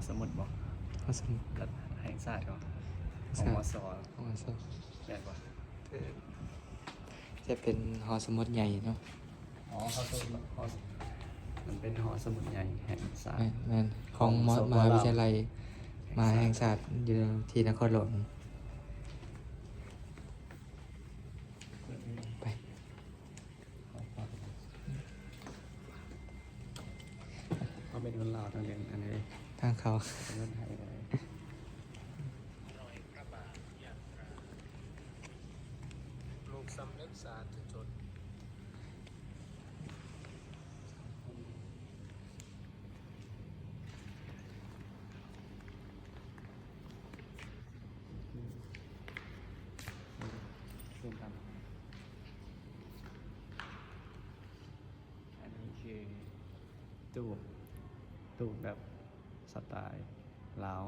ສະໝຸດບໍ່? ຫໍສະໝຸດ ແລະ ແຫ່ງຊາດເນາະ ຂອງ ມສ ຂອງ ມສ ແມ່ນບໍ່? ເອີ ຈະເປັນຫໍສະໝຸດໃຫຍ່ເນາະ. ອໍ ເຂົາເອີ້ນ ຫໍ ມັນເປັນຫໍສະໝຸດໃຫຍ່ແຫ່ງຊາດ ແມ່ນໆ ຂອງ ຂອງ ມ ສປປ ມະຫາວິທະຍາໄລ ລາວ ມະຫາແຫ່ງຊາດ ແຫ່ງຊາດ ຢູ່ທີ່ນະຄອນຫຼວງ. ໄປ ເຮົາເປັນຄົນລາວ ຕ້ອງເປັນອັນນີ້ ທາງເຂົ້າ ເປັນຄົນໄທເລີຍ. ລູກສຳເລັດສາທຸຊົນ. ອັນນີ້ຄື ຕູບ ຕູບແບບສະໄຕລາວ.